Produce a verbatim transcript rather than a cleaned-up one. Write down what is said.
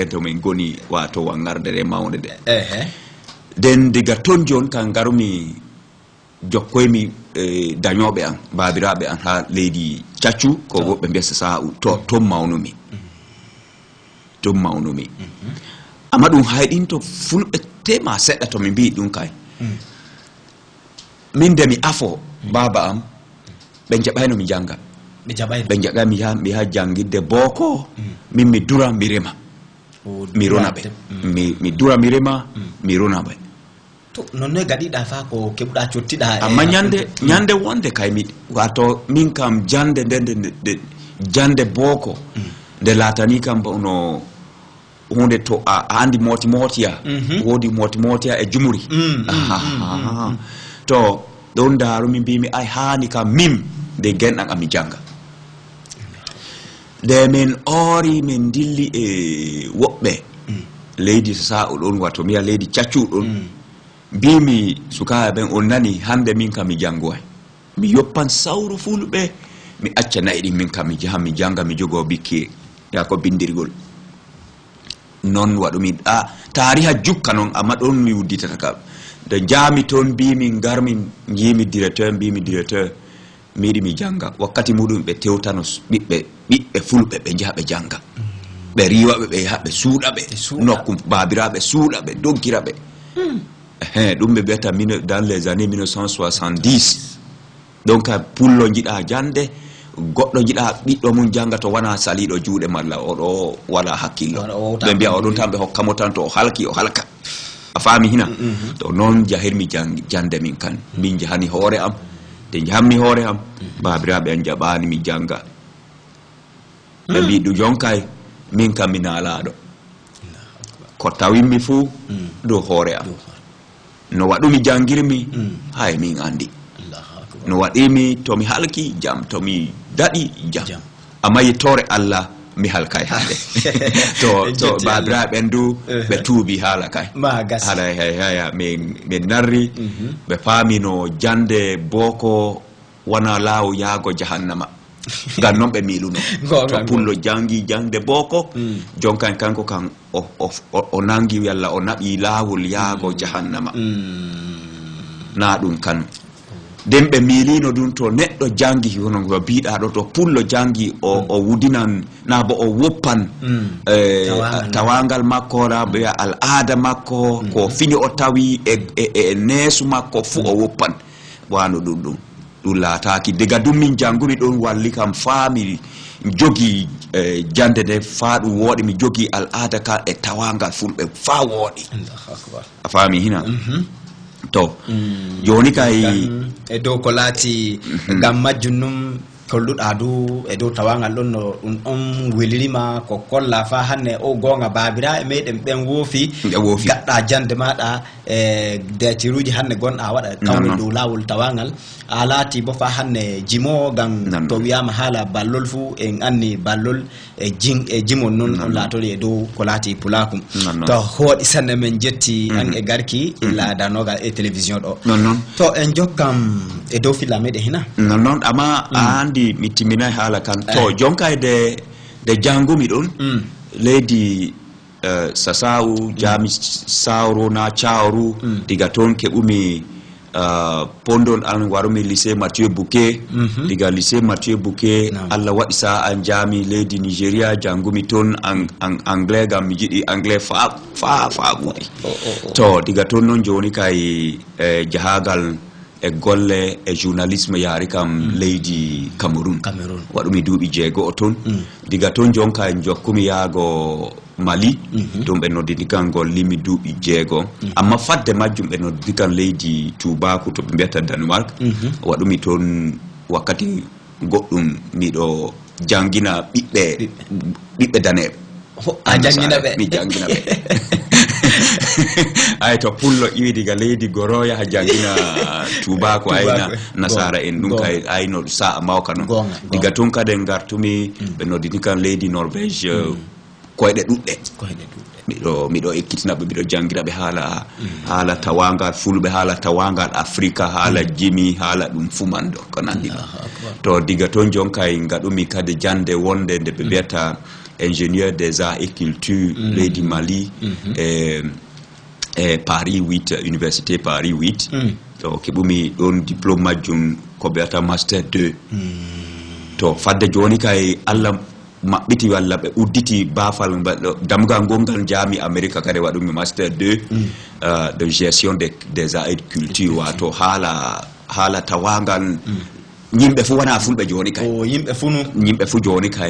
to min ngoni, wato wangarde nde mawnde nde. Ehe. Nden diga ton jon kan ngarmi, jokkoymi, eh, dañooɓe an, baabiraaɓe an haa leydi Caccu, ko woɓɓe mbiya Sasa'u. To, ton mawnumi. Ton mawnumi. Amma ɗum hayɗinto fulɓe tema seɗɗa to mi mbiyi ɗum kay. Min nde mi afo, baaba am, ɓe njaɓayno mi jannga. Ɓe njaɓayno. Ɓe njaɓay mi yaha, mi yaha janngirde booko, min mi dura, mi rema. O Mi rona ɓe. Dura. Mi, mi dura, mi rema, mi rona ɓe. To, non noy gaɗiɗa fa ko keɓuɗa cottiɗa e Amma ñande, hakkunde? Ñande wonde kay mi, wato min kam jannde nde, nde, nde, nde jannde booko, nde laatani kam ba no hunde to a, a andi moti motiya, Mhm. Woodi moti motiya e jumuri. Mm, mm, Aha, mm, mm, aha. Mm. To, ɗon ndaarumi mbimi ay haani kam min nde genɗan ami jannga. Nde min oori, min ndilli e woɓɓe, mm, leydi Sasa'u ɗon, wato miya leydi Caccu ɗon. Mm. Mbimi sukaaɓe ɓen, on nani, hannde min kam mi janngoy. Mi yoppan sawru fulɓe, mi acca na'i ɗin min kam mi jaha mi jannga, mi jogo bikki, yaa ko binndirgol. Non waɗumi, a, taariha jukka non, amma ɗon mi udditata ka. Nde njaami ton, mbimi ngarmi, ngiimi directeur, mbimi directeur, mi yiɗi mi jannga. Wakkati muɗum ɓe tewtano s-, ɓiɓɓe, ɓiɓɓe fulɓe ɓe njaha ɓe jannga. Ɓe riiwa ɓe, ɓe yaha ɓe suuɗa ɓe. Ɓe suuɗa. Nokku baabiraaɓe suuɗa ɓe, doggira ɓe. Hmm. Ehe, ɗum ɓe mbiyata mille, dans les années mille neuf cent soixante-dix. Donc, pullo njiɗa jannde, goɗɗo njiɗa ɓiɗɗo mum jannga to wona saliiɗo juuɗe malla oɗo wala hakkillo. Wala o wota Ɓe mbiya ko oɗon tan ɓe hokka mo tan to o halki, o halka. A faami hina? Mm, mm. To noon njahirmi jang-, jannde min kan. Min njahani hoore am. Nde njahanmi hoore am, baabiraaɓe am njaɓaani mi jannga. Ɓe mbii, "Ɗum jonkay, min kam mi naalaaɗo." Ko tawimmi fuu dow hoore am. No waɗumi janngirmi, hay min anndi. No waɗimi to mi halki jam, to mi daɗi jam. Jam. Amma yettoore Allah, mi halkay hannde. To, to baabiraaɓe ɓen du, ɓe tuubi haala kay. Haala hay, hay, hay, min, min narri, ɓe paami no jannde booko wona laawo yaago jahannama. Ngam non ɓe miiluno. Goonga, to pullo janngi jannde booko, jonkan kanko kan o, o, o, o nangi yalla o naɓi laawol yaago jahannama. Naa ɗum kan. Nden ɓe miilino ɗum to neɗɗo janngi hono ko biiɗaa ɗo, to pullo janngi o, o wudinan, naa bo o woppan, eh, tawaangal makko, naa mbiya al'aada makko, ko fini o tawi e, e, e neesu makko fuu o woppan. Wano ɗum ɗum. Ɗum laataaki. Diga ɗum min janngumi ɗum walli kam faa mi jogii, eh, jannde nde faa ɗum wooɗi. Mi jogii al'aada ka e tawaangal fulɓe faa wooɗi. Allahu akbar. A faami hina? To. Jooni kay. Ngam e dow ko laati ngam majjum ɗum kolluɗaa du e dow tawaangal ɗon no ɗum on welirima ko kolla faa hannde o goonga baabiraaɓe meɗen ɓen woofi. Ɓe woofi. Gaɗɗa jannde maaɗa e deeciruuji hannde gonɗa waɗa kawgol dow laawol tawaangal. A laati bo faa hannde jimoowo ngam to wiyaama haala ballol fuu en anni ballol e jin-, e jimol noon on laatori e dow ko laati pulaaku. To hooɗi sanne men jetti an e garki illa danoga e télévision ɗo. To en jokkam e dow filla meɗen hina. Non, non, amma a anndi mi timminay haala kan. To jonka e de, de janngumi ɗum, leydi eh, Sasau, Jami Sauru na Cauru, diga toon keɓumi, eh, pondon an warumi lycée Mathieu Bouquet. Diga lycée Mathieu Bouquet, Allah waɗi sa an jami leydi Nigeria, janngumi toon an-, an-, anglais, ngam mi jiɗi anglais fa, fa, fa ɓuri. To, diga toon noon jooni kay, eh, jahagal e golle e journalisme yaari kam leydi Cameroun. Cameroun. Waɗumi duuɓi jeego o toon. Diga toon jonka en jokkumi yaago Mali. Toon ɓe nodditi kan golli mi duuɓi jeego. Amma fadde majjum ɓe nodditi kan leydi Tuubaaku to ɓe mbiyata Danemark. Waɗumi toon wakkati goɗɗum miɗo janngina ɓiɓɓe, ɓiɓɓe daneeɓe. Ho, a janngina ɓe? Mi janngina ɓe. Ay, to pullo iwi diga leydi Goro yaha janngina Tuubaaku, ay na, Tuubaaku. Nasaara en ɗum kay, ay no sa'a mawka non. Goonga, goonga. Diga tun kadi en ngartumi, ɓe nodditi kan leydi Norvège, koyɗe ɗuɗɗe. Koyɗe ɗuɗɗe. Miɗo, miɗo ekkitina ɓe, miɗo janngira ɓe haala, haala tawaangal Fulɓe, haala tawaangal Afrika, haala jimi, haala ɗum fuu man ɗo, ko nanndi ɗum. Allahu akbar. To diga toon jonka en ngaɗumi kadi jannde wonde nde ɓe mbiyata Ingénieur des arts et culture leydi Mali, e e Paris huit, université Paris huit. To keɓumi ɗon diplôme majjum ko ɓe wiyata master deux. To fadde jooni kay, Allah maɓɓiti walla ɓe udditi baafal ngal, dammugal ngol ngal, njaami Amerika kadi waɗumi master deux, euh, de gestion des, des arts et culture, wato haala haala tawaangal. Yimɓe fof wona fulɓe jooni kay. O yimɓe fof no. Yimɓe fof jooni kay.